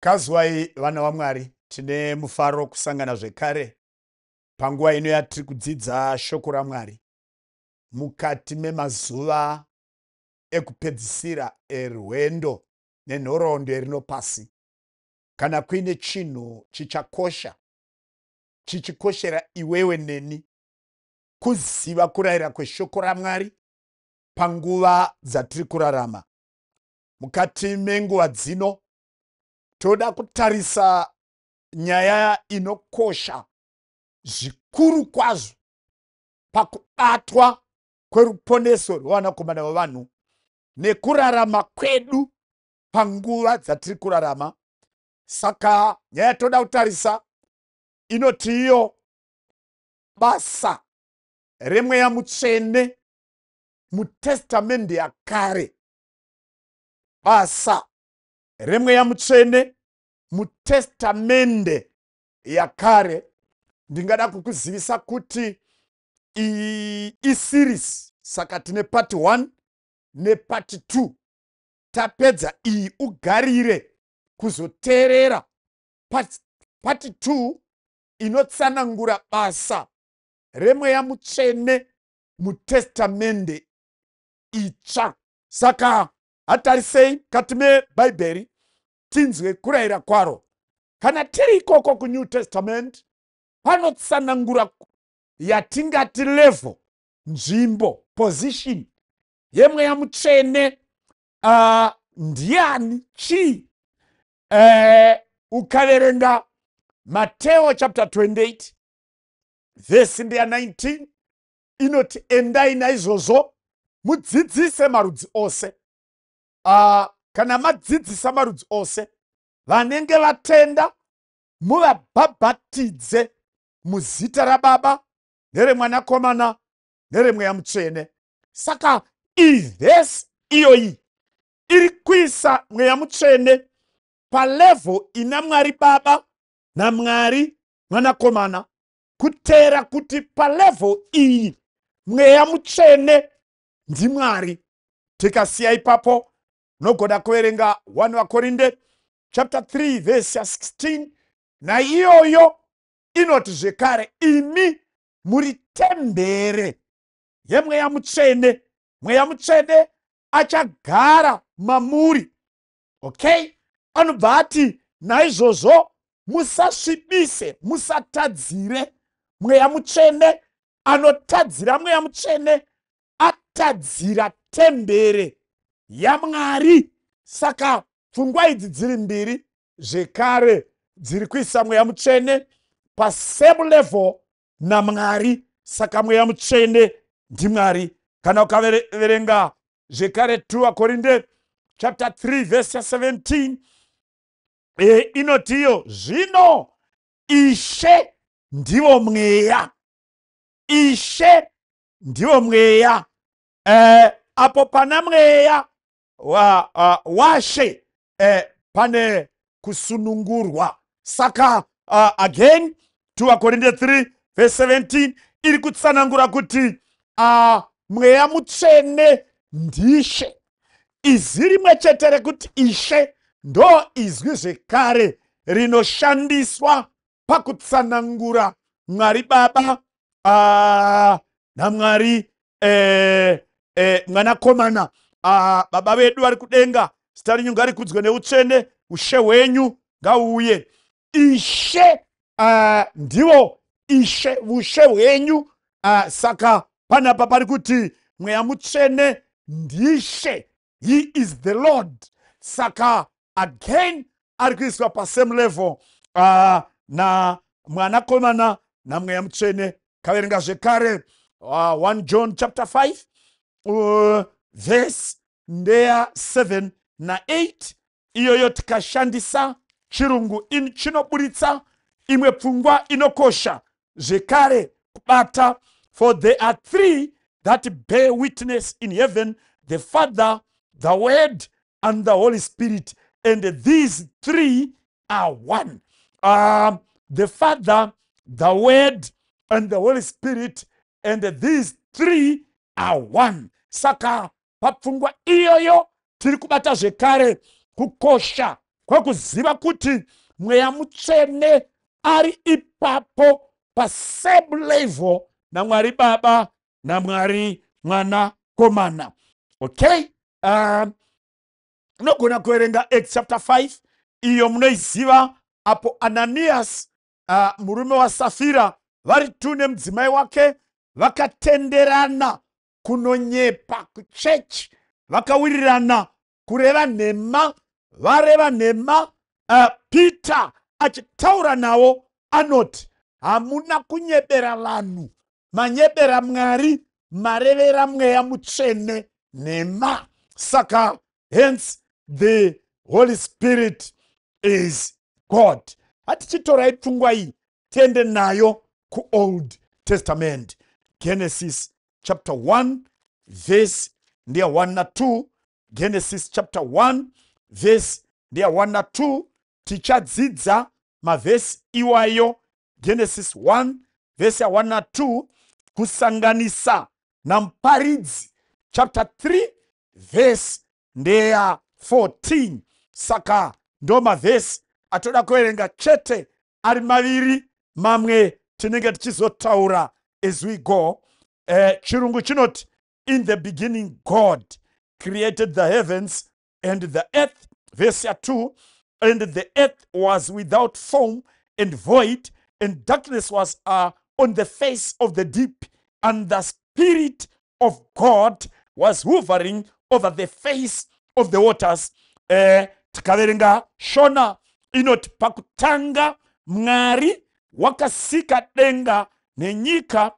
Kazwai vana vaMwari, tine mufaro kusangana zvekare panguva ino yatiri kudzidza shoko raMwari mukati memazuva ekupedzisira erwendo nenhoroondo yerino pasi. Kana kuine chinhu chichakosha, chichikoshera iwewe neni, kuziva kurayira kweshoko raMwari panguva dzatiri kurarama. Mukati menguva dzino toda kutarisa nyaya inokosha zvikuru kwazvo pakubatwa kweruponeso rwevanakomana vevanhu nekurarama kwedu panguva dzatiri kurarama. Saka nyaya yatoda kutarisa inoti iyo basa remweya mutsvene mutestamende yakare. Basa remweya mutsvene mutestamende yakare. Ndingada kukuzivisa kuti iyi iseries, saka tine part 1 nepart 2. Tapedza iyi, ugarire kuzoteerera part 2 inotsanangura basa remweya mutsvene mutestamende itsva. Saka hatarisei mukati mebhaibheri tinzwe kurayira kwaro. Kana tiri ikoko kuNew Testament, panotsanangura yatingati level, nzvimbo, position yemweya mutsvene. Ndiani, chii? Ukaverenga Mateo chapter 28 vhesi ndeya 19, inoti, "Endai naizvozvo mudzidzise marudzi ose. Kana madzidzisa marudzi ose, vanenge vatenda muvabhabhatidze muzita raBaba neremwanakomana neremweya mutsvene." Saka ivhesi iyoyi iri kuisa mweya mutsvene palevel ina Mwari Baba naMwari Mwanakomana, kuteera kuti palevel iyi mweya mutsvene ndiMwari. Tikasiya ipapo, unogona kuverenga 1 vaKorinde chapter 3 verse ya16, naiyoyo inoti zvekare, "Imi muri tembere yemweya mutsvene, mweya mutsvene achagara mamuri." Okay, anobva ati, "Naizvozvo musasvibise, musatadzire mweya mutsvene. Anotadzira mweya mutsvene atadzira tembere yaMwari." Saka pfungwa idzi dziri mbiri zvekare dziri kuisa mweya mutsvene pasame level naMwari. Saka mweya mutsvene ndiMwari. Kana ukaverenga zvekare 2 vaKorinde chapter 3 verse ya17, inotiyo, "Zvino Ishe ndivo mweya, Ishe ndivo mweya. Apo pana mweya washe pane kusunungurwa." Saka again 2 vaKorinde 3 verse 17 iri kutsanangura kuti mweya mutsvene ndishe. Izwi rimwe chete rekuti Ishe ndo izwi zvekare rinoshandiswa pakutsanangura Mwari Baba naMwari Mwanakomana. "Baba vedu vari kudenga, zita renyu ngarikudzwe neutsvene, ushe hwenyu ngauye." Ishe ndivo Ishe, ushe hwenyu. Saka panapa pari kuti mweya mutsvene ndishe, he is the Lord. Saka again ari kuiswa pasame level na Mwanakomana namweya mutsvene. Kaverenga zvekare 1 John chapter 5 verse ndeya 7 na8. Iyoyo tikashandisa chirungu chinoburitsa imwe pfungwa inokosha zvekare kubata: "For there are three that bear witness in heaven, the Father, the Word and the Holy Spirit, and these three are one." The Father, the Word and the Holy Spirit, and these three are one. Saka papfungwa iyoyo tiri kubata zvekare kukosha. Kwakuziva kuti Mweya Mutsvene ari ipapo pasame level naMwari Baba naMwari Mwanakomana. Okay, unogona kuverenga Acts chapter 5, iyo munoiziva, apo Ananias, murume waSafira, vari tu nemudzimai wake vakatenderana kunonyepa kuchechi, vakawirirana kureva nhema. Vareva nhema, Peter achitaura navo anoti, "Hamuna kunyebera vanhu, manyebera Mwari, marevera Mweya Mutsvene nhema." Saka hence the Holy Spirit is God. Hatichitorai pfungwa iyi, tiende nayo kuOld Testament. Genesis chapter 1, verse ndeya 1 na2. Genesis chapter 1, verse ndeya 1 na2. Tichadzidza mavhesi iwayo, Genesis 1 vhesi ya 1 na2, kusanganisa naMuparidzi chapter 3, vhesi ndeya 14. Saka ndo mavhesi atoda kuverenga chete ari maviri, mamwe tinenge tichizotaura as we go. Chirungu chinoti, "In the beginning God created the heavens and the earth." Verse ya2, "And the earth was without form and void, and darkness was on the face of the deep, and the Spirit of God was hovering over the face of the waters." Tikaverenga Shona inoti, "Pakutanga Mwari wakasika denga nenyika."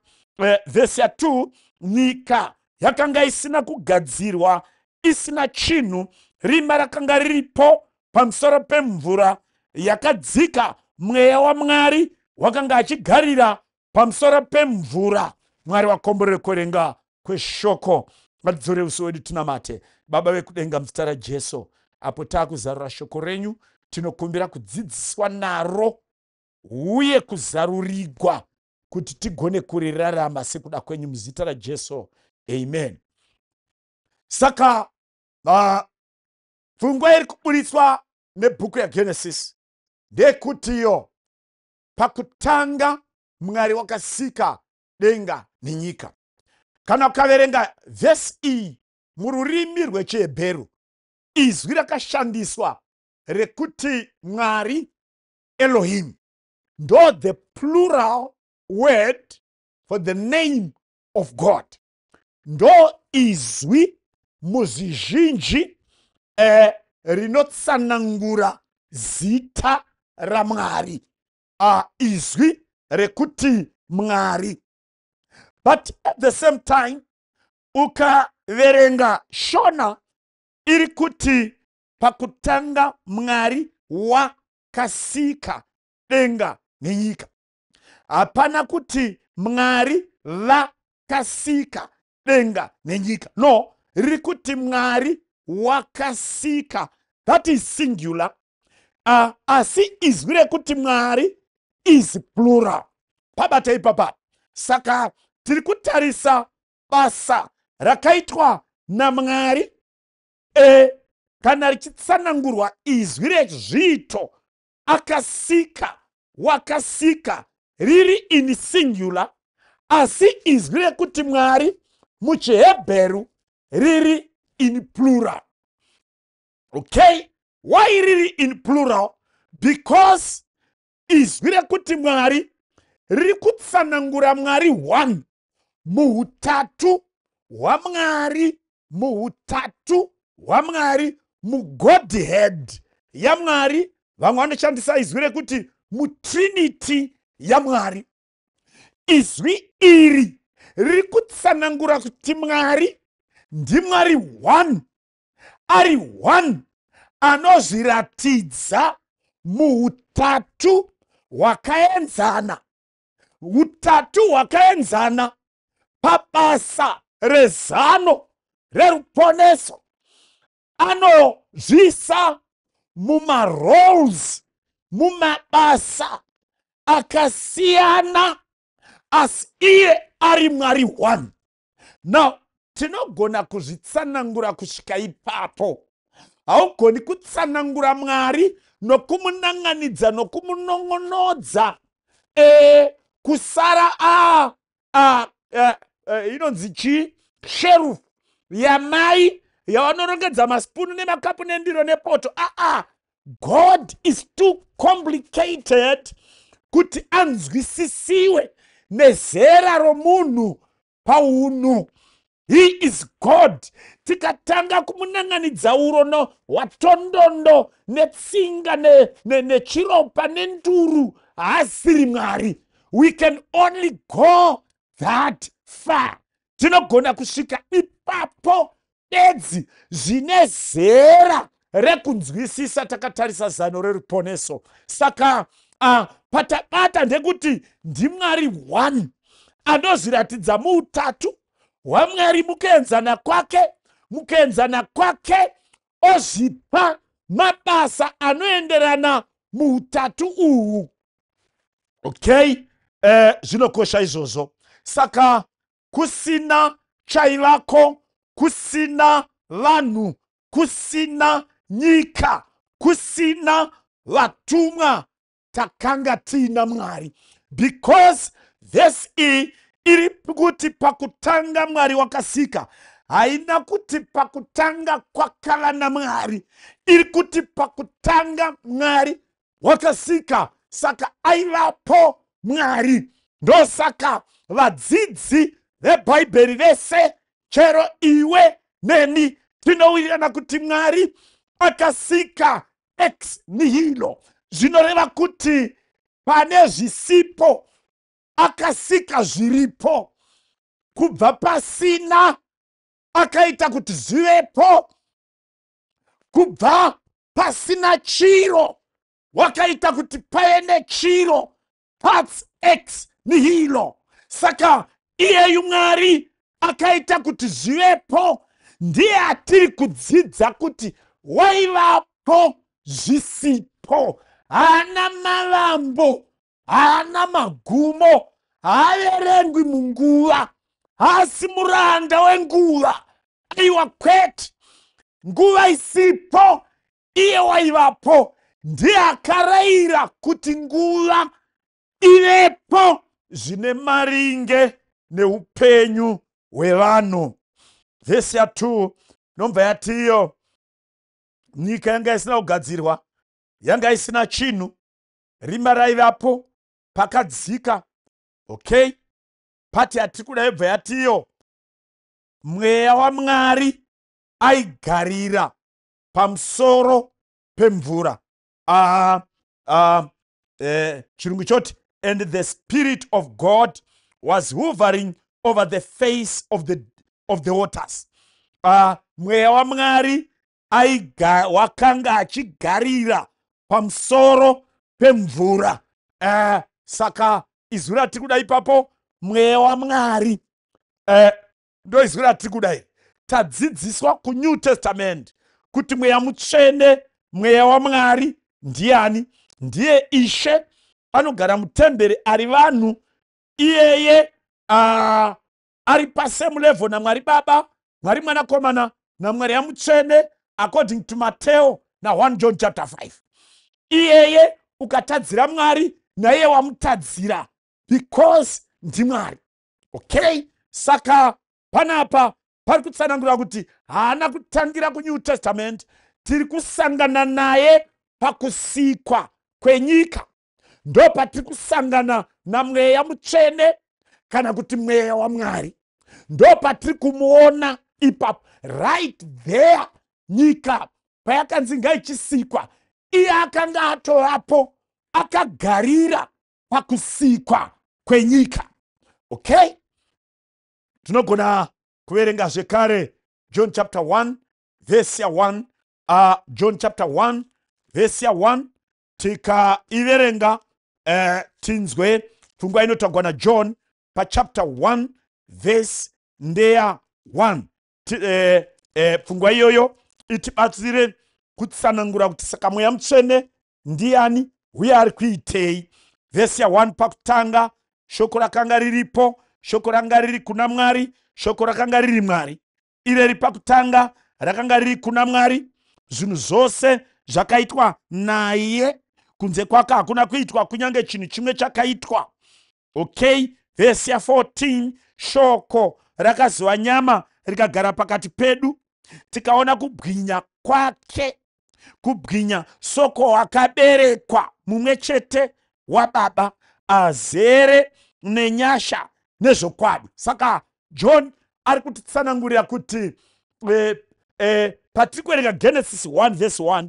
Vhesi ya2, "Nyika yakanga isina kugadzirwa, isina chinhu, rima rakanga riripo pamusoro pemvura yakadzika, Mweya waMwari wakanga achigarira pamusoro pemvura." Mwari wakomborere kuverenga kweshoko. Ngatidzore uso wedu tinamate. Baba vekudenga, muzita raJesu, apo taakuzarura shoko renyu, tinokumbira kudzidziswa naro uye kuzarurigwa kuti tigone kurirarama sekuda kwenyu, muzita raJesu, amen. Saka pfungwa iri kuburitswa nebhuku yaGenesis ndeyekutiyo pakutanga Mwari wakasika denga nenyika. Kana ukaverenga vhesi iyi mururimi rwechiHebheru, izwi rakashandiswa rekuti Mwari, Elohim, ndo the plural word for the name of God, ndo izwi muzvizhinji rinotsanangura zita raMwari, izwi rekuti Mwari. But at the same time, ukaverenga Shona iri kuti, "Pakutanga Mwari wakasika denga nenyika." Hapana kuti Mwari vakasika denga nenyika. No, riri kuti Mwari wakasika, that is singular, asi izwi rekuti Mwari is plural. Pabata ipapa. Saka tiri kutarisa basa rakaitwa naMwari, kana richitsanangurwa izwi rezviito akasika, wakasika, riri in singular, asi izwi rekuti Mwari muchiHebheru riri in plural. Okay, why riri in plural? Because izwi rekuti Mwari riri kutsanangura Mwari 1 muutatu hwaMwari, muutatu hwaMwari, muGodhead yaMwari. Vamwe vanoshandisa izwi rekuti muTrinity yaMwari. Izwi iri riri kutsanangura kuti Mwari ndiMwari 1, ari 1 anozviratidza muutatu hwakaenzana, utatu hwakaenzana pabasa rezano reruponeso. Anozvisa mumaroles, mumabasa akasiyana, asi iye ari Mwari 1. Now tinogona kuzvitsanangura kusvika ipapo. Haugoni kutsanangura Mwari nokumunan'anidza nokumunongonodza kusara a, a, a, a inonzi chii, sherufu yamai yavanorongedza masipunu nemakapu nendiro nepoto. Aa, God is too complicated kuti anzwisisiwe nezera romunhu paunhu. He is God. Tikatanga kumunan'anidza urono hwatondondo netsinga nechiropa nenduru, haasiri Mwari. We can only go that far. Tinogona kusvika ipapo bedzi zvine zera rekunzwisisa takatarisa zano reruponeso. Saka patabata ndekuti ndiMwari one anozviratidza muutatu hwaMwari mukuenzana kwake, mukuenzana kwake ozvipa mabasa anoenderana muutatu uhu. Okay, zvinokosha izvozvo. Saka kusina chaivako, kusina vanhu, kusina nyika, kusina vatumwa, takanga tiina Mwari, because vhesi iyi iri kuti pakutanga Mwari wakasika. Haina kuti pakutanga kwakava naMwari, iri kuti pakutanga Mwari wakasika. Saka aivapo Mwari. Ndosaka vadzidzi veBhaibheri vese, chero iwe neni, tinowirirana kuti Mwari akasika ex nihilo, zvinoreva kuti pane zvisipo akasika zviripo, kubva pasina akaita kuti zvivepo, kubva pasina chiro wakaita kuti pave nechiro, parts ex nihilo. Saka iyeyu Mwari akaita kuti zvivepo ndiye atiri kudzidza kuti waivapo zvisipo. Haana mavambo, haana magumo, haaverengwi munguva, haasi muranda wenguva. Aiwa, kwete. Nguva isipo iye waivapo. Ndiye akarayira kuti nguva ivepo zvine maringe neupenyu hwevanhu. Vhesi ya2 nobva yatiyo nyika yanga isina kugadzirwa, yanga isina chinhu, rima raivapo pakadzika. Okay, pati yatiri kuda yobva yatiyo Mweya waMwari aigarira pamusoro pemvura. Chirungu choti, "And the Spirit of God was hovering over the face of the waters." Mweya waMwari wakanga achigarira pamusoro pemvura. Saka izwi ratiri kuda ipapo, Mweya waMwari, ndo izwi ratiri kuda iri. Tadzidziswa kuNew Testament kuti Mweya Mutsvene, Mweya waMwari ndiani? Ndiye Ishe anogara mutemberi ari vanhu. Iyeye ari pasame level naMwari Baba, Mwari Mwanakomana naMwari yaMutsvene, according to Mateo na1 John chapter 5. Iyeye ukatadzira Mwari, naiye wamutadzira, because ndiMwari. Okay, saka panapa pari kutsanangura kuti haana kutangira kuNew Testament. Tiri kusangana naye pakusikwa kwenyika, ndo patiri kusangana naMweya Mutsvene kana kuti Mweya waMwari. Ndo patiri kumuona ipapo, right there. Nyika payakanzi ngaichisikwa, iye akanga atovapo akagarira pakusikwa kwenyika. Okay, tinogona kuverenga zvekare John chapter 1 vhesi ya1. John chapter 1 vhesi ya1, tikaiverenga tinzwe pfungwa inotagwa naJohn pachapter 1 vhesi ndeya 1. Pfungwa iyoyo itibatsire kutsanangura kuti saka Mweya Mutsvene ndiani uye ari kuitei. Vhesi ya1: Pakutanga Shoko rakanga riripo, Shoko ranga riri kuna Mwari, Shoko rakanga riri Mwari. Ireri pakutanga rakanga riri kuna Mwari. Zvinhu zvose zvakaitwa naye, kunze kwake hakuna kuitwa kunyange chinhu chimwe chakaitwa. Okay, vhesi ya14, shoko rakazova nyama rikagara pakati pedu, tikaona kubwinya kwake, kubwinya soko akaberekwa mumwe chete wababa, azere nenyasha nezvokwadi. Saka John ari kutitsanangurira kuti patiri kuverenga Genesis 1 vhesi 1,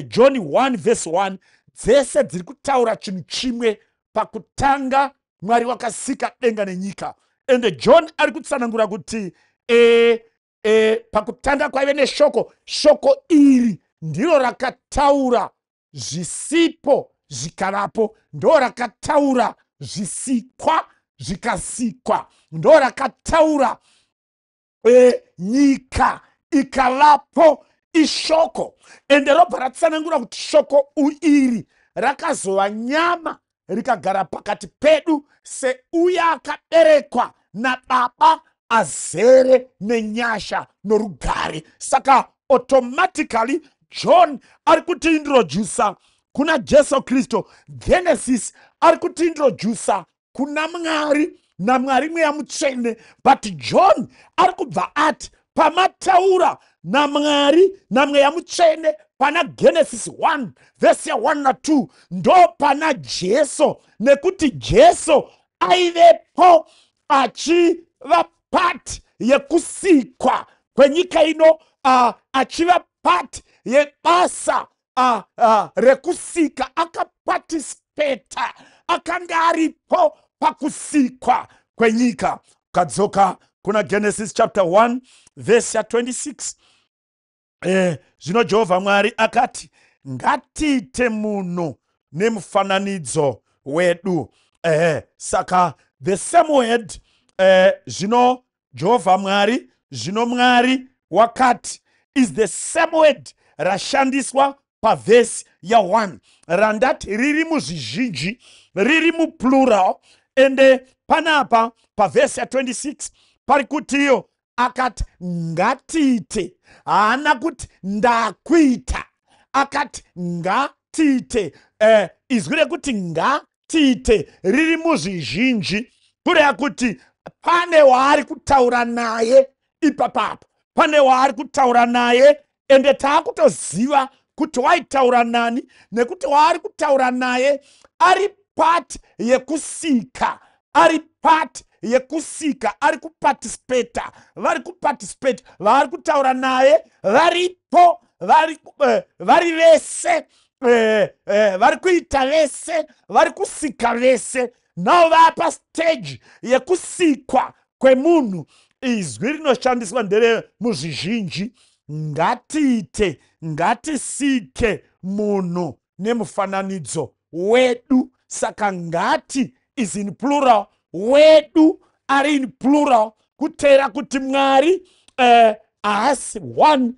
John 1 vhesi 1, dzese dziri kutaura chinhu chimwe: pakutanga Mwari wakasika denga nenyika. Ende John ari kutsanangura kuti pakutanga kwaive neshoko, shoko iri ndiro rakataura zvisipo zvikavapo, ndo rakataura zvisikwa zvikasikwa, ndo rakataura nyika ikavapo, ishoko. Ende robva ratsanangura kuti shoko iri rakazova nyama rikagara pakati pedu seuya akaberekwa nababa, azere nenyasha norugare. Saka automatically John ari kutiintrodusa kuna Jesu Kristu. Genesis ari kutiintrodusa kuna Mwari naMwari Mweya Mutsvene, but John ari kubva ati pamataura naMwari naMweya Mutsvene pana Genesis 1 vhesi ya1 na2, ndo pana Jesu, nekuti Jesu aivepo achiva part yekusikwa kwenyika ino, achiva part yebasa rekusika, akaparticipata, akanga aripo pakusikwa kwenyika. Ukadzoka kuna Genesis chapter 1 vhesi ya26, zvino Jehovha Mwari akati, "Ngatiite munhu nemufananidzo wedu." Saka the same word, zvino Jehovha Mwari, zvino Mwari wakati, is the same word rashandiswa pavhesi ya1 randati riri muzvizhinji, riri muplural. Ende panapa pavhesi ya26 pari kutiyo akati, "Ngatiite." Haana kuti ndakuita, akati ngatiite. Izwi rekuti ngatiite riri muzvizhinji, kureva kuti pane waari kutaura naye ipapapo, pane waari kutaura naye. Ende taakutoziva kuti waitaura nani, nekuti waari kutaura naye ari part yekusika, ari part yekusika, ari kuparticipata, vari kuparticipate. Vaari kutaura naye varipo, vari vese, vari kuita vese, vari kusika vese. Navo vapa stage yekusikwa kwemunhu. Izwi rinoshandiswa ndere muzvizhinji: ngatiite, ngatisike munhu nemufananidzo wedu. Saka ngati is in plural, wedu ari in plural, kuteera kuti Mwari haasi one,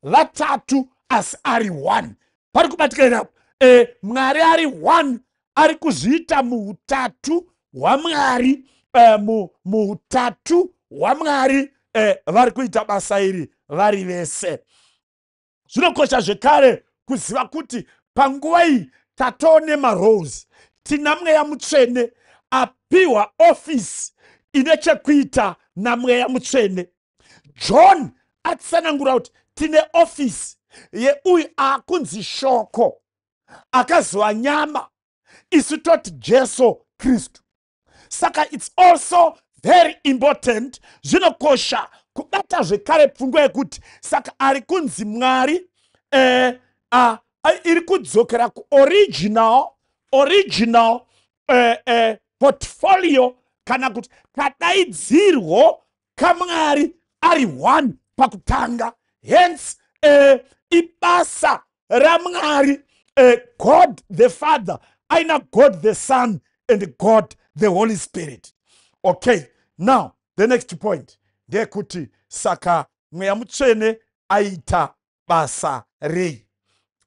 vatatu, asi ari one. Pari kubatika irapo? Mwari ari one, ari kuzviita muutatu hwaMwari. Muutatu hwaMwari vari kuita basa iri vari vese. Zvinokosha zvekare kuziva kuti panguva iyi tatoo nemaroles. Tina Mweya Mutsvene apiwa ofisi ine chekuita naMweya Mutsvene. John atsanangura kuti tine ofisi yeuyu aakunzi Shoko akazova nyama, isu toti Jesu Kristu. Saka it's also very important, zvinokosha kubata zvekare pfungwa yekuti saka ari kunzi Mwari iri kudzokera kuoriginal original portfolio kana kuti kadaidzirwo kaMwari ari one pakutanga. Hence ibasa raMwari, God the Father aina God the Son and God the Holy Spirit. Okay, now the next point ndeyekuti saka Mweya Mutsvene aita basa rei?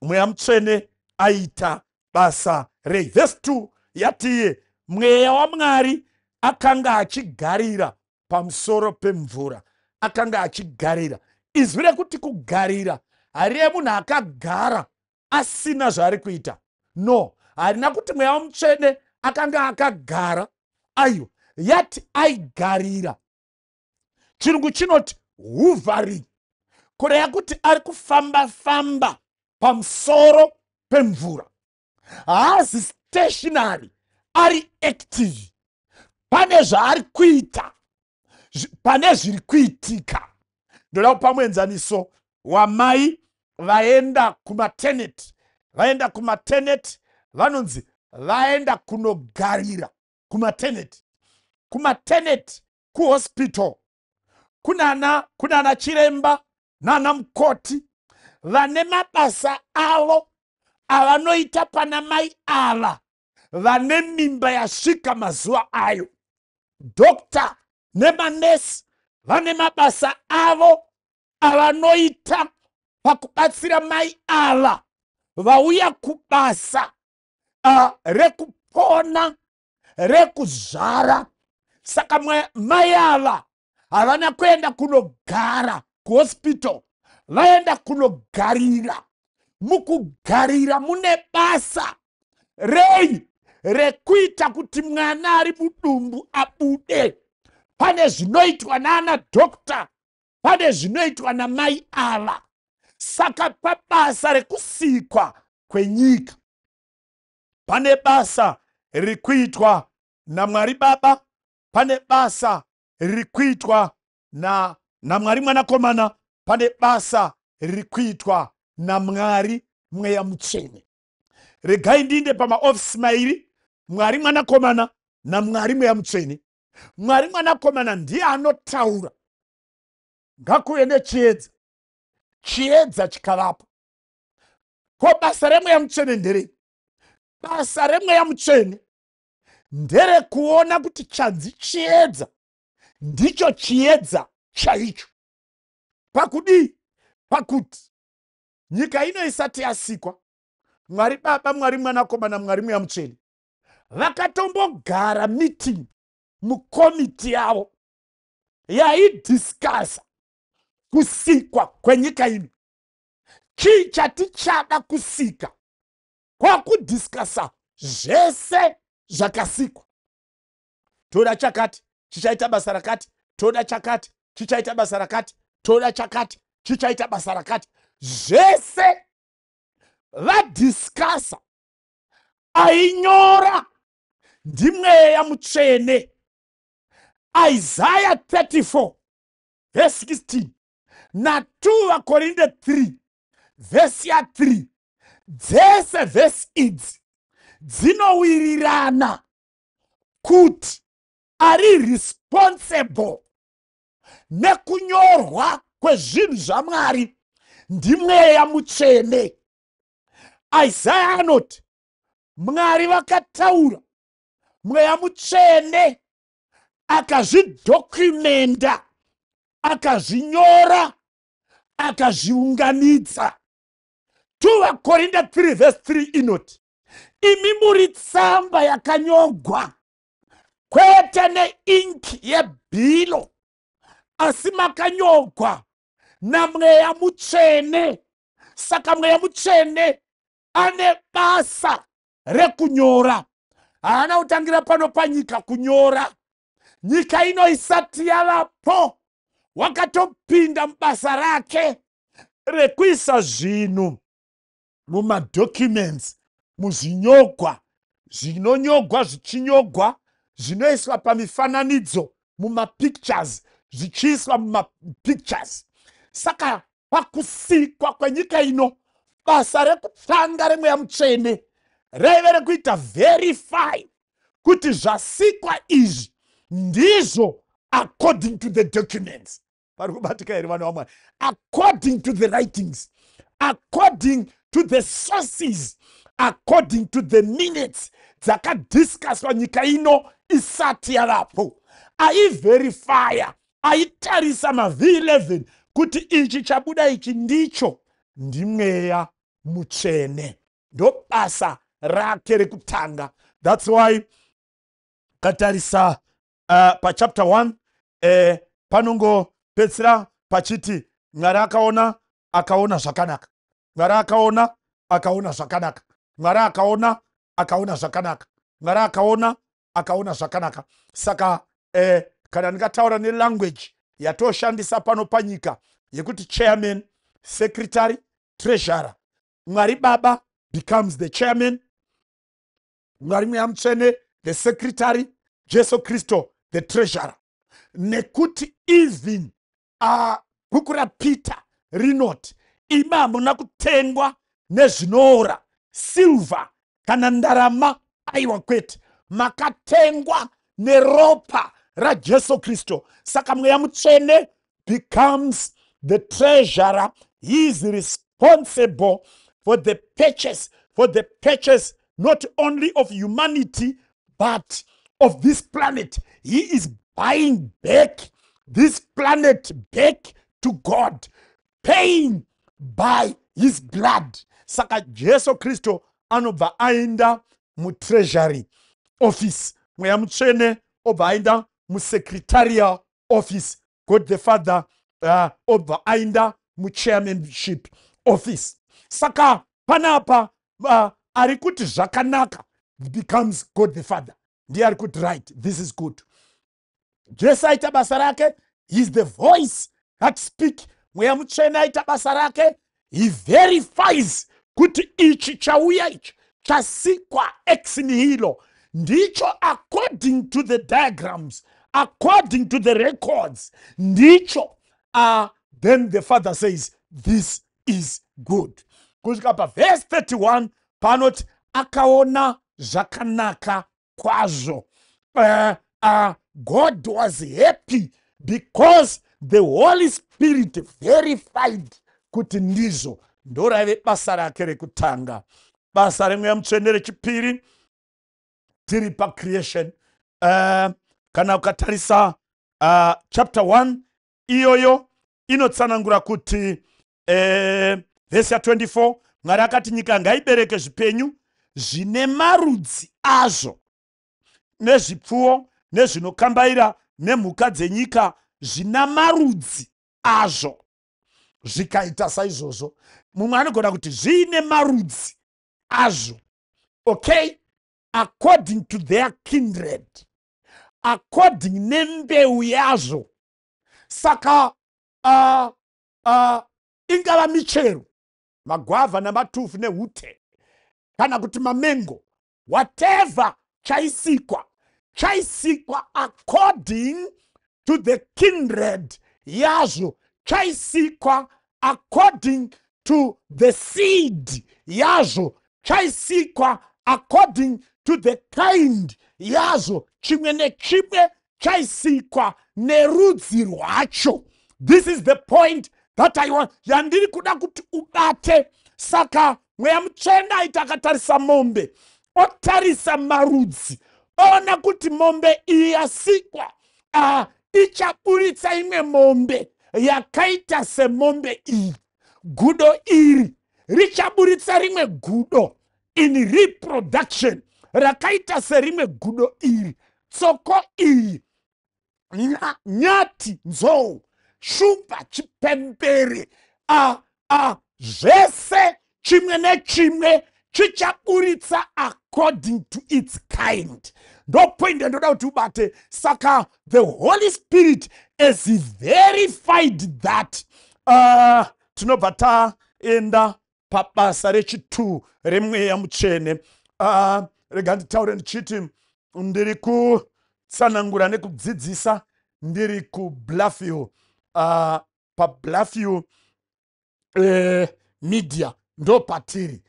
Mweya Mutsvene aita basa rei? Vhesi 2 yatiye Mweya waMwari akanga achigarira pamusoro pemvura. Akanga achigarira, izwi rekuti kugarira. Hariye munhu akagara asina zvaari kuita. No, harina kuti Mweya Mutsvene akanga akagara. Aiwa, yati aigarira. Chirungu chinoti hovering, kureva kuti ari kufamba famba pamusoro pemvura. Haazi stationary, ari active. Pane zvaari kuita, pane zviri kuitika. Ndoda kupa muenzaniso wamai vaenda kumaternity. Vaenda kumaternity, vanonzi vaenda kunogarira kumaternity. Kumaternity, kuhospital, kunana chiremba nana mukoti vane mabasa avo avanoita pana mai ava vane mimba yasvika mazuva ayo. Doctor nemanesi vane mabasa avo avanoita pakubatsira mai ava vauya kubasa rekupona, rekuzvara. Saka mai ava havana kuenda kunogara kuhospital, vaenda kunogarira. Mukugarira mune basa rei? Rekuita kuti mwana ari mudumbu abude. Pane zvinoitwa naana doctor, pane zvinoitwa namai ava. Saka pabasa rekusikwa kwenyika pane basa riri kuitwa naMwari Baba, pane basa riri kuitwa naMwari Mwanakomana, pane basa riri kuitwa naMwari Mweya Mutsvene. Regai ndiinde pamaofisi mairi, Mwari Mwanakomana naMwari Mweya Mutsvene. Mwari Mwanakomana ndiye anotaura, "Ngakuve nechiedza," chiedza chikavapo. Ko basa reMweya Mutsvene nderei? Basa reMweya Mutsvene nderekuona kuti chanzi chiedza ndicho chiedza chaicho. Pakudii? Pakuti nyika ino isati yasikwa, Mwari Baba, Mwari Mwanakomana, Mwari Mweya Mutsvene vakatombogara meeting mukomiti yavo yaidiscussa kusikwa kwenyika ino. Chii chatichada kusika? Kwakudiscussa zvese zvakasikwa. Toda chakati, chichaita basa rakati. Toda chakati, chichaita basa rakati. Toda chakati, chichaita basa rakati. Zvese vadiscussa, ainyora ndiMweya Mutsvene. Isaya 34 vhesi 16 na2 vaKorinde 3 vhesi ya3, dzese vhesi idzi dzinowirirana kuti ari responsible nekunyorwa kwezvinhu zvaMwari ndiMweya Mutsvene. Isaya anoti Mwari vakataura, Mweya Mutsvene akazvidocumenta, akazvinyora, akazviunganidza. 2 vaKorinda 3 vhesi 3 inoti, "Imi muri tsamba yakanyorwa, kwete neinki yebhilo, asi makanyorwa naMweya Mutsvene." Saka Mweya Mutsvene ane basa rekunyora. Haana kutangira pano panyika kunyora. Nyika ino isati yavapo, wakatopinda mubasa rake rekuisa zvinhu mumadocuments, muzvinyogwa zvinonyogwa, zvichinyogwa, zvinoiswa pamifananidzo, mumapictures, zvichiiswa mumapictures. Saka pakusikwa kwenyika ino, basa rekutanga reMweya Mutsvene raive rekuita verify kuti zvasikwa izvi ndizvo according to the documents. Pari kubatika here, vana vaMwari? According to the writings, according to the sources, according to the minutes dzakadiscusswa nyika ino isati yavapo. Aiverifya, aitarisa mav11 kuti ichi chabuda ichi ndicho, ndiMweya Mutsvene. Ndo basa rake rekutanga. That's why katarisa pachapter 1, panongopedzisira pachiti Mwari akaona. Akaona zvakanaka. Mwari akaona, akaona zvakanaka. Mwari akaona, akaona zvakanaka. Mwari akaona, akaona zvakanaka. Saka kana ndingataura nelanguage yatoshandisa pano panyika yekuti chairman, secretary, treasurer, Mwari Baba becomes the chairman, Mwari Mweya Mutsvene the secretary, Jesu Kristu the treasurer. Nekuti even bhuku raPeter rinoti imi hamuna kutengwa nezvinoora, silver kana ndarama, aiwa kwete, makatengwa neropa raJesu Kristu. Saka Mweya Mutsvene becomes the treasurer. He is responsible for the purchase, for the purchase not only of humanity but of this planet. He is buying back this planet back to God, paying by his blood. Saka Jesu Kristu anobva aenda mutreasury office, Mweya Mutsvene obva aenda musecretarial office, God the Father obva aenda muchairmanship office. Saka panapa ari kuti zvakanaka becomes God the Father. Ndiye ari kuti, "Right, this is good." Jesu aita basa rake. He is the voice that speak. Mweya Mutsvene aita basa rake. He verifies kuti ichi chauya, ichi chasikwa ex nihilo, ndicho according to the diagrams, according to the records, ndicho. Then the Father says, "This is good," kusvika pavhesi 31 panoti akaona zvakanaka kwazvo. God was happy because the Holy Spirit verified kuti ndizvo. Ndoraive basa rake rekutanga. Basa reMweya Mutsvene rechipiri, tiri pacreation, kana ukatarisa chapter 1 iyoyo, inotsanangura kuti vhesi ya24, Mwari akati, "Nyika ngaibereke zvipenyu zvine marudzi azvo, nezvipfuwo, nezvinokambaira, nemhuka dzenyika zvina marudzi azvo." Zvikaita saizvozvo. Mumwe anogona kuti zviine marudzi azvo, okay, according to their kindred, according nembeu yazvo. Saka ingava michero, magwavha namatufu nehute, kana kuti mamengo, whatever chaisikwa, chaisikwa according to the kindred yazvo, chaisikwa according to the seed yazvo, chaisikwa according to the kind yazvo. Chimwe nechimwe chaisikwa nerudzi rwacho. This is the point that I want, yandiri kuda kuti ubate. Saka Mweya Mutsvene aiti akatarisa mombe, otarisa marudzi, oona kuti mombe iyi yasikwa ichaburitsa imwe mombe yakaita semombe iyi. Gudo iri richaburitsa rimwe gudo in reproduction rakaita serimwe gudo iri. Tsoko iyi, nyati, nzou, shumba, chipembere, a a zvese, chimwe nechimwe chichaburitsa according to its kind. Ndopoint yandoda kuti ubate. Saka the Holy Spirit, as he verified that, tinobva taenda pabasa rechi2 reMweya Mutsvene. Rega nditaure ndichiti ndiri kutsanangura nekudzidzisa ndiri kuBluffhill, paBluffhill Media ndo patiri.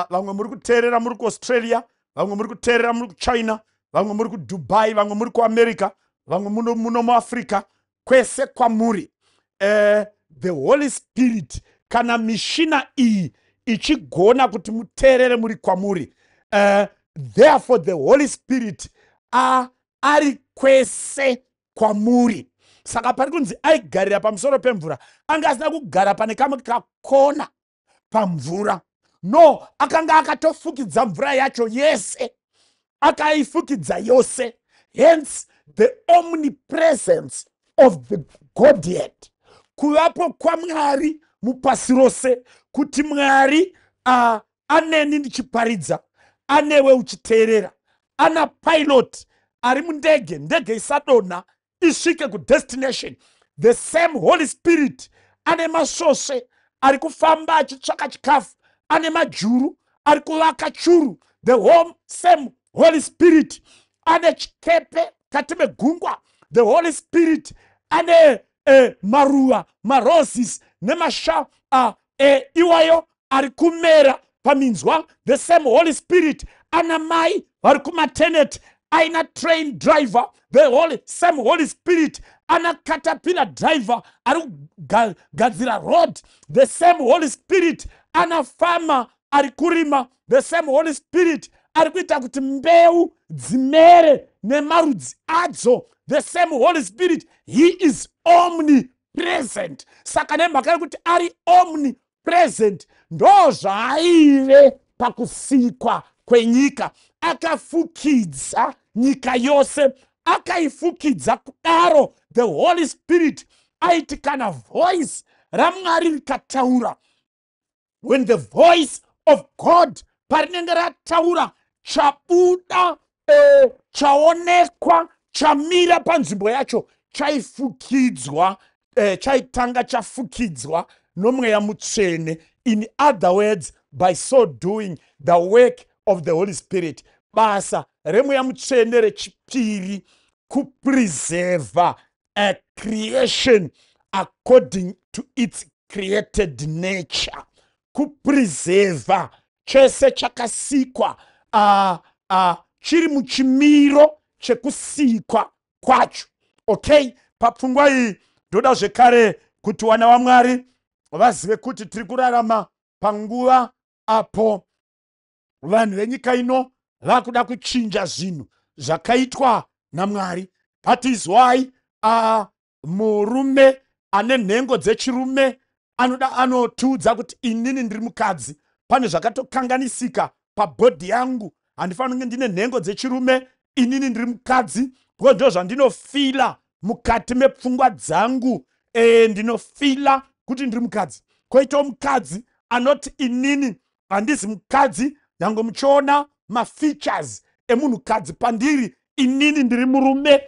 Vamwe muri kuteerera muri kuAustralia, vamwe muri kuteerera muri kuChina, vamwe muri kuDubai, vamwe muri kuAmerica, vamwe muno muAfrica, kwese kwamuri. The Holy Spirit, kana mishina iyi ichigona kuti muteerere muri kwamuri, therefore the Holy Spirit ari kwese kwamuri. Saka pari kunzi aigarira pamusoro pemvura, anga asina kugara pane kamwe kakona pamvura. No, akanga akatofukidza mvura yacho yese, akaifukidza yose. Hence the omnipresence of the Godhead, kuvapo kwaMwari. mupasi rose kuti Mwari aneni ndichiparidza, anewe uchiteerera, ana pilot ari mundege, ndege isadonha, isvike kudestination. The same Holy Spirit ane masvosve ari kufamba achitsvaka chikafu, ane majuru ari kuvaka churu. The home same Holy Spirit ane chikepe kati megungwa. The Holy Spirit ane maruva, maroses nemasha iwayo ari kumera paminzwa. The same Holy Spirit ana mai vari kumaternity, aina train driver. The same Holy Spirit ana caterpillar driver ari kugadzira road. The same Holy Spirit ana farmer ari kurima. The same Holy Spirit ari kuita kuti mbeu dzimere nemarudzi adzo. The same Holy Spirit, he is omnipresent. Saka nemhaka yekuti ari omnipresent, ndo zvaaive pakusikwa kwenyika. Akafukidza nyika yose, akaifukidza kudaro. The Holy Spirit aiti kana voice raMwari rikataura, when the voice of God parinenge rataura, chabuda, chaonekwa, chamira panzvimbo yacho, chaifukidzwa, chaitanga chafukidzwa noMweya Mutsvene. In other words, by so doing, the work of the Holy Spirit, basa reMweya Mutsvene rechipiri, kupreserva a creation according to its created nature, kupreserva chese chakasikwa chiri muchimiro chekusikwa kwacho. Okay, papfungwa iyi ndoda zvekare kuti wana waMwari vazive kuti tiri kurarama panguva apo vanhu venyika ino vakuda kuchinja zvinhu zvakaitwa naMwari. That is why murume ane nhengo dzechirume anoda anotiudza kuti inini ndiri mukadzi, pane zvakatokanganisika pabody yangu, handifaniri kunge ndine nhengo dzechirume, inini ndiri mukadzi, because ndo zvandinofeela mukati mepfungwa dzangu. Ndinofeela kuti ndiri mukadzi. Koitawo mukadzi anoti inini handizi mukadzi, nyange muchiona mafeatures emunhukadzi pandiri, inini ndiri murume.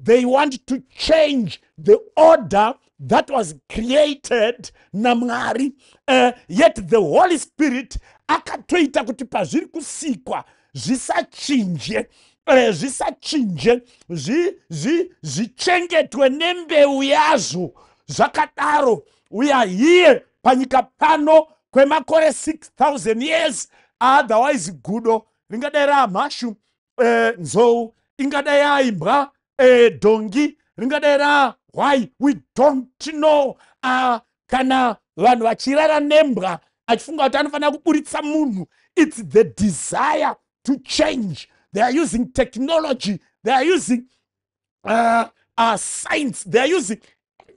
They want to change the order that was created naMwari, yet the Holy Spirit akatoita kuti pazviri kusikwa zvisachinje, zvisachinje, zvichengetwe nembeu yazvo zvakadaro. We are here panyika pano kwemakore 6000 years. Otherwise gudo ringadai raamhashu, nzou ingadai yaimbwa, dhongi ringadai rahwai, we don't know. Kana vanhu vachirara nembwa achifunga kuti anofanira kuburitsa munhu, it's the desire to change. They are using technology, they are using science, they are using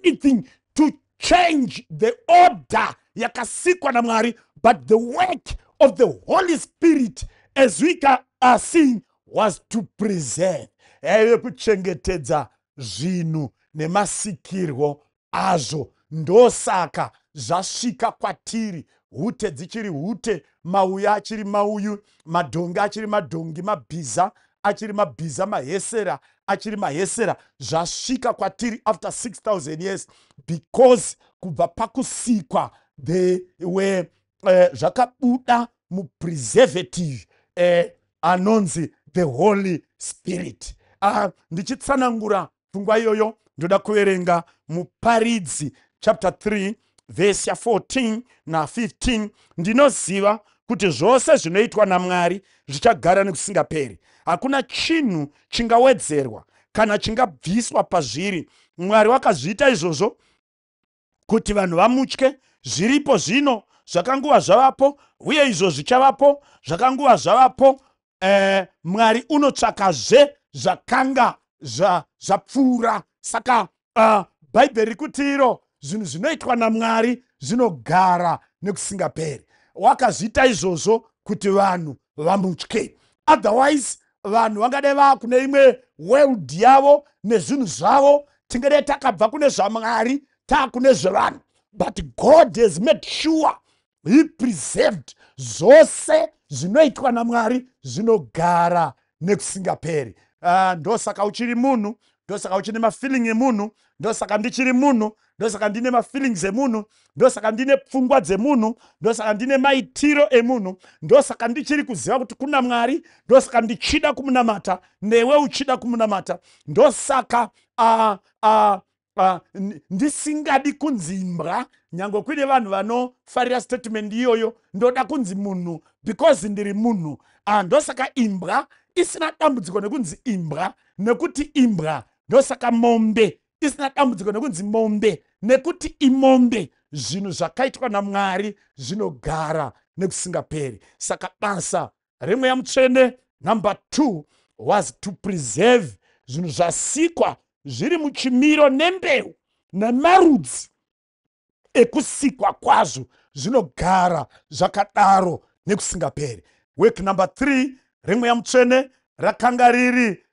anything to change the order yakasikwa naMwari. But the work of the Holy Spirit, as we are seeing, was to preserve, yaive kuchengetedza zvinhu nemasikirwo azvo. Ndosaka zvasvika kwatiri, hute dzichiri hute, mauyu achiri mauyu, madhongi achiri madhongi, mabhiza achiri mabhiza, mahesera achiri mahesera. Zvasvika kwatiri after 6000 years because kubva pakusikwa they were zvakabuda mupreservative anonzi the Holy Spirit. Ndichitsanangura pfungwa iyoyo, ndoda kuverenga Muparidzi chapter 3 vhesi ya14 na15. Ndinoziva kuti zvose zvinoitwa naMwari zvichagara nekusingaperi, hakuna chinhu chingawedzerwa kana chingabviswa pazviri. Mwari wakazviita izvozvo kuti vanhu vamutye. Zviripo zvino, zvakanguva zvavapo, uye izvo zvichavapo zvakanguva zvavapo. Mwari unotsvakazve zvakanga zvapfuura. Saka Bhaibheri rikuti iro zvinhu zvinoitwa naMwari zvinogara nekusingaperi. Wakazviita izvozvo kuti vanhu vamutye. Otherwise vanhu vangadai vaakune imwe world yavo nezvinhu zvavo, tingadai takabva kune zvaMwari taakune zvevanhu. But God has made sure he preserved zvose zvinoitwa naMwari zvinogara nekusingaperi. Ndosaka uchiri munhu, ndosaka uchine mafeeling emunhu, ndosaka ndichiri munhu, ndosaka ndine mafeelings emunhu, ndosaka ndine pfungwa dzemunhu, ndosaka ndine maitiro emunhu, ndosaka ndichiri kuziva kuti kuna Mwari, ndosaka ndichida kumunamata, newe uchida kumunamata. Ndosaka ndisingadi kunzi imbwa, nyange kuine vanhu vanofarira statement iyoyo. Ndoda kunzi munhu because ndiri munhu. Ndosaka imbwa isina dambudziko nekunzi imbwa, nekuti imbwa. Ndosaka mombe isina dambudziko nekunzi mombe, nekuti imombe. Zvinhu zvakaitwa naMwari zvinogara nekusingaperi. Saka basa reMweya Mutsvene number 2 was to preserve zvinhu zvasikwa zviri muchimiro nembeu nemarudzi ekusikwa kwazvo, zvinogara zvakadaro nekusingaperi. Work number 3 reMweya Mutsvene rakanga riri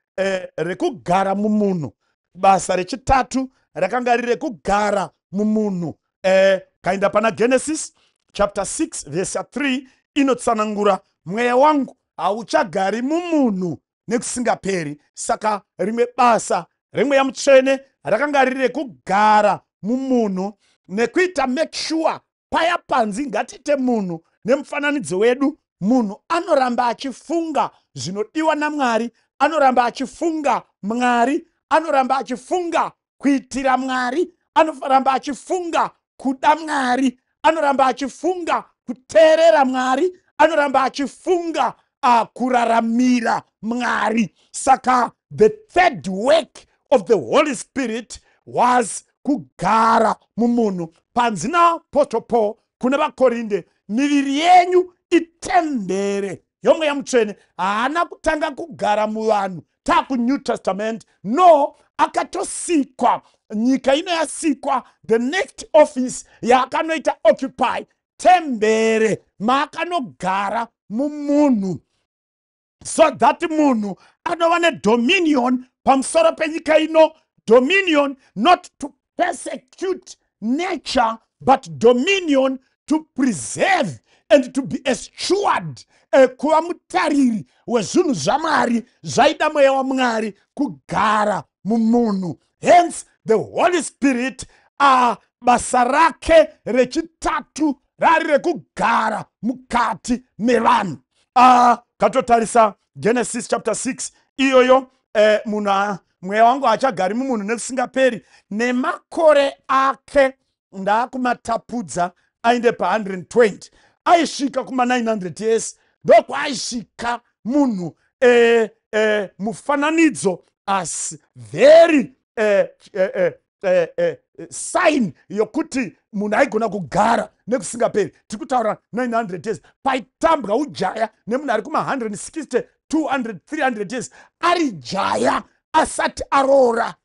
rekugara mumunhu. Basa rechitatu rakanga riri rekugara mumunhu. Kaenda pana Genesis chapter 6 verse 3, inotsanangura mweya wangu hauchagari mumunhu nekusingaperi. Saka rimwe basa reMweya Mutsvene rakanga riri rekugara mumunhu nekuita make sure paya panzi ngatiite munhu nemufananidzo wedu, munhu anoramba achifunga zvinodiwa naMwari, anoramba achifunga Mwari, anoramba achifunga kuitira Mwari, anoramba achifunga kuda Mwari, anoramba achifunga kuteerera Mwari, anoramba achifunga kuraramira Mwari. Saka the third work of the Holy Spirit was kugara mumunhu. Panzi naApostle Paul kune vaKorinde, miviri yenyu itembere yoMweya Mutsvene. Haana kutanga kugara muvanhu taakuNew Testament, no. Akatosikwa, nyika ino yasikwa, the next office yaakanoita occupy, tembere maakanogara mumunhu, so that munhu anova nedominion pamusoro penyika ino. Dominion not to persecute nature, but dominion to preserve and to be a steward, kuva mutariri wezvinhu zvaMwari. Zvaida mweya waMwari kugara mumunhu. Hence the Holy Spirit, basa rake rechitatu rari rekugara mukati mevanhu. Katotarisa Genesis chapter 6 iyoyo, munhu, mweya wangu haachagari mumunhu nekusingaperi, nemakore ake ndaakumatapudza ainde pa120. Aisvika kuma900 years, ndokwaaisvika munhu. Mufananidzo as very sign yokuti munhu aigona kugara nekusingaperi. Tiri kutaura 900 years, paitambwa ujaya nemunhu ari kuma160, 200, 300 years, ari jaya asati aroora,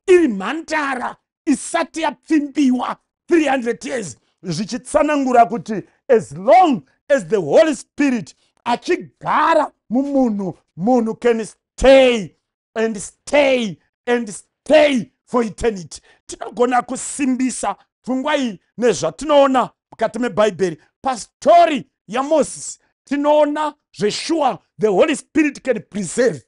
iri mhandara isati yapfimbiwa, 300 years, zvichitsanangura kuti as long as the Holy Spirit achigara mumunhu, munhu can stay and stay and stay for eternity. Tinogona kusimbisa pfungwa iyi nezvatinoona mukati mebhaibheri. Pastori yaMozisi tinoona zvesure the Holy Spirit can preserve.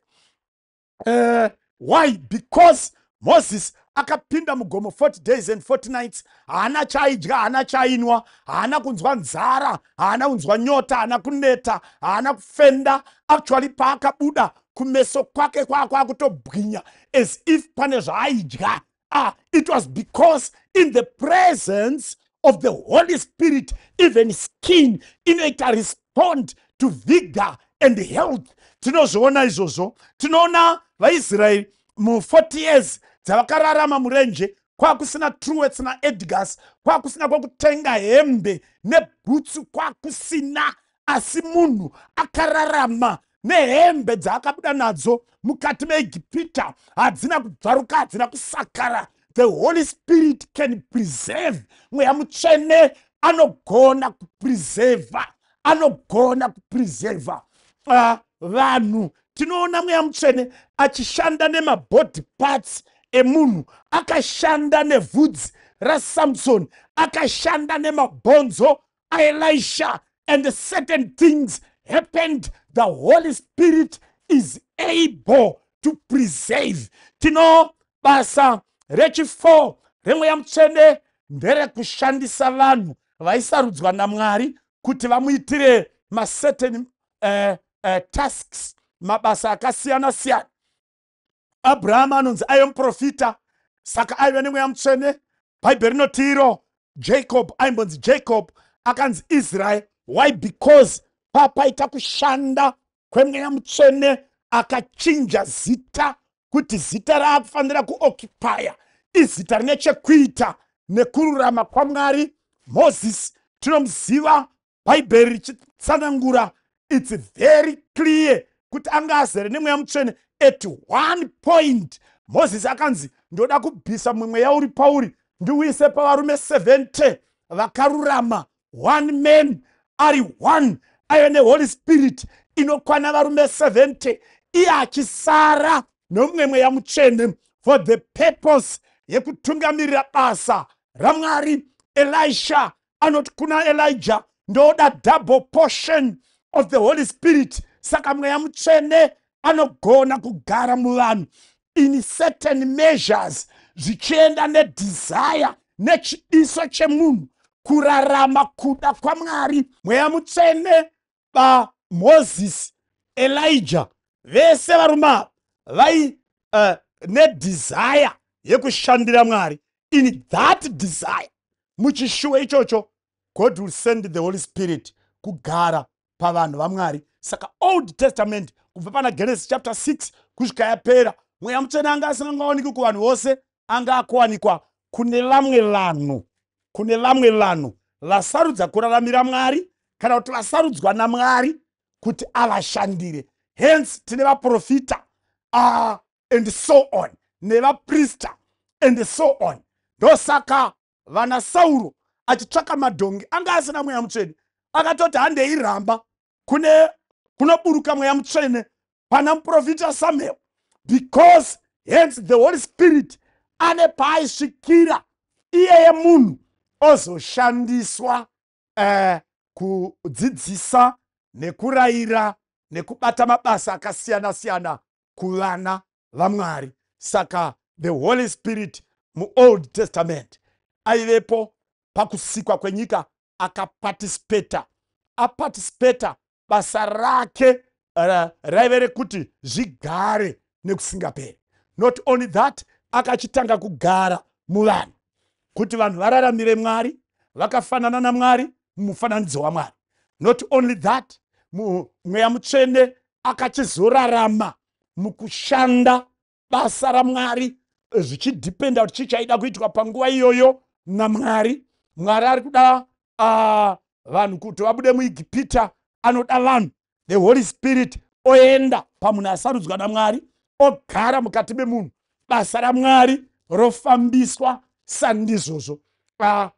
Why? Because Moses akapinda mugomo 40 days and 40 nights, haana chaaidya, haana chaainwa, haana kunzwa nzara, haana kunzwa nyota, haana kuneta, haana kufenda. Actually, paakabuda, kumeso kwake kwaakutobwinya as if pane zvaaidya. It was because in the presence of the Holy Spirit, even skin inoita respond to vigor and health. Tinozviona izvozvo. Tinoona vaIsraeri mu40 years dzavakararama murenje, kwakusina Truworths naEdgars, kwakusina kwekutenga hembe nebhutsu, kwakusina. Asi munhu akararama nehembe dzaakabuda nadzo mukati meEgipita, hadzina kubvaruka, hadzina kusakara. The Holy Spirit can preserve. Mweya Mutsvene anogona kupreserva, anogona kupreserva vanhu. Tinoona Mweya Mutsvene achishanda nemabody parts emunhu, akashanda nevhudzi. raSamson, akashanda nemabhonzo aElisha, and certain things happened. The Holy Spirit is able to preserve. Tino basa rechi4 remweya mutsvene nderekushandisa vanhu vaisarudzwa naMwari kuti vamuitire macertain tasks, mabasa akasiyana-siyana. Abrahama anonzi aive muprofita, saka aive nemweya mutsvene. Bhaibheri rinoti iro Jacob, aimbonzi Jacob, akanzi Israel. Why? Because papaita kushanda kwemweya mutsvene, akachinja zita kuti zita raakufanira kuoccupya izita rine chekuita nekururama kwaMwari. Mozisi tinomuziva, Bhaibheri richitsanangura, it's very clear kuti anga azere nemweya mutsvene. At one point Mozisi akanzi, "Ndoda kubvisa mumwe mweya uri pauri, ndiuise pavarume 70 vakarurama." One man ari one aive neHoly Spirit inokwana varume 70, iye achisara nomumwe mweya mutsvene for the purpose yekutungamirira basa raMwari. Elisha anoti kuna Elijah, "Ndoda double portion of the Holy Spirit." Saka mweya mutsvene anogona kugara muvanhu in certain measures, zvichienda nedesire nechidiso chemunhu kurarama kuda kwaMwari. Mweya mutsvene, baMozisi, Elijah, vese varume ava vai nedesire yekushandira Mwari. In that desire, muchishuwo ichocho, God will send the Holy Spirit kugara pavanhu vaMwari. Saka Old Testament, kubva pana Genesis chapter 6 kusvika yapera, mweya mutsvene anga asingangaoniki kuvanhu vose, anga akuwanikwa kune vamwe vanhu, kune vamwe vanhu vasarudza kuraramira Mwari kana kuti vasarudzwa naMwari kuti avashandire. Hence tine vaprofita and so on, nevaprista and so on. Ndosaka vana Sauro achitsvaka madhongi, anga asina mweya mutsvene, akatoti, "Handeiramba kune kunoburuka mweya mutsvene pana muprofita Samuel," because hence the Holy Spirit ane paaisvikira iyeye munhu ozoshandiswa kudzidzisa nekurayira nekubata mabasa akasiyana-siyana kuvana vaMwari. Saka the Holy Spirit muOld Testament aivepo pakusikwa kwenyika, akaparticipata, aparticipata. Basa rake raive rekuti zvigare nekusingaperi. Not only that, akachitanga kugara muvanhu kuti vanhu vararamire Mwari vakafanana naMwari, mumufananidzo waMwari. Not only that, mweya mutsvene akachizorarama mukushanda basa raMwari, zvichidhipenda kuti chii chaida kuitwa panguva iyoyo naMwari. Mwari ari kuda vanhu kuti vabude muIgipita, anoda vanhu. The Holy Spirit oenda pamunhu asarudzwa naMwari, ogara mukati memunhu, basa raMwari rofambiswa. Sandizvozvo,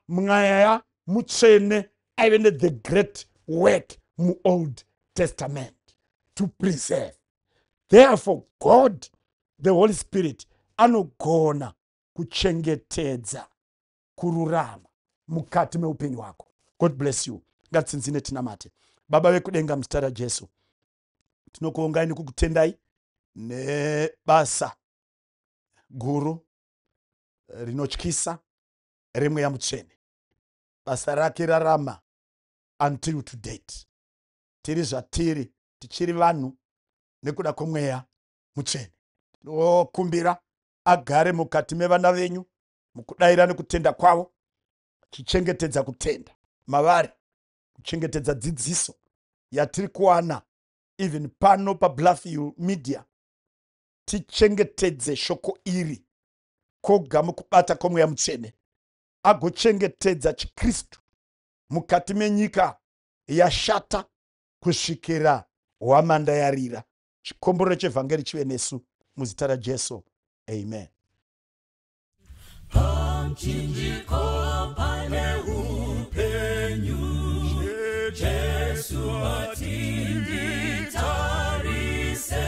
mweya mutsvene aive nethe great work muOld Testament to preserve. Therefore God the Holy Spirit anogona kuchengetedza kururama mukati meupenyu hwako. God bless you. Ngatitsinzine tinamate. Baba vekudenga, muzita raJesu, tinokuongai nekukutendai nebasa guru rinotyisa remweya mutsvene. Basa rake rarama until to date. Tiri zvatiri, tichiri vanhu nekuda kwomweya mutsvene. Tinokumbira agare mukati mevana venyu mukudayira nekutenda kwavo, chichengetedza kutenda mavari, kuchengetedza dzidziso yatiri kuwana even pano paBluffhill Media. Tichengetedze shoko iri koga mukubata kwomweya mutsvene, agochengetedza chiKristu mukati menyika yashata kusvikira hwamanda yarira. Chikomborero chevhangeri chive nesu muzita raJesu, amen. Pamuchinjiko pane upenyu, Jesu atinditarise,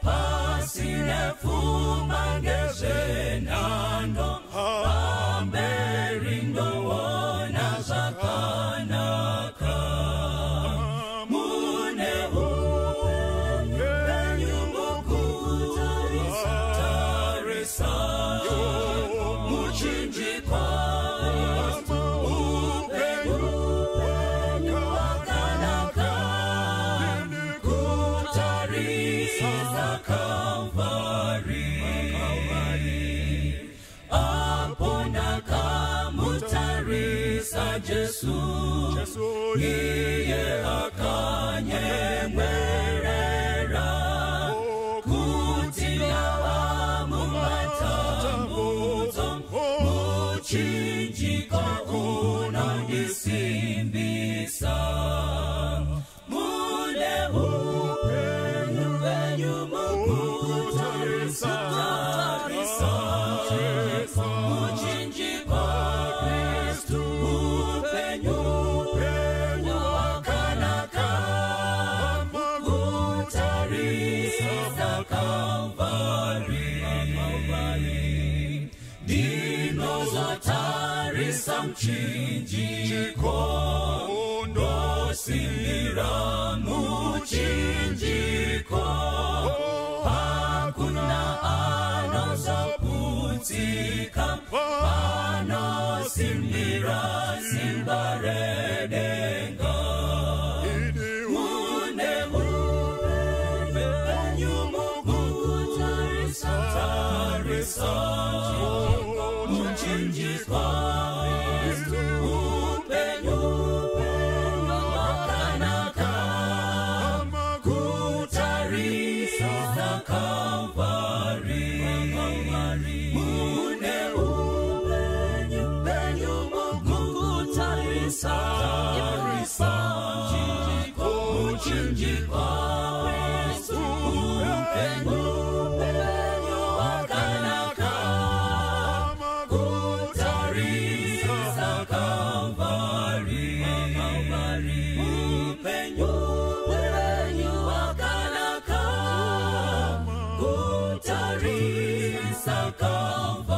pasine pfuma ngezvenhando. Jesu, iye akanyemwerera kuti ndava mumatambudzo, muchinjiko unondisimbisa. Mune upenyu hwenyu mukutarisa, muchinjiko Kristu, upenyu wakanaka, kutarisa Kalvari. Ndinozotarisa muchinjiko, ndosimbira muchinjiko, hakuna anozoputsika, panosimbira simba redenga. Mune upenyu mukutarisa, muchinjikwa upenyu wakanaka, kutarisa Kalvari. Mune upenyu mukutarisa, muchinjikwa upenyu wakanaka, kutarisa Kalvari. Upenyu wakanaka, kutarisa Kalvari.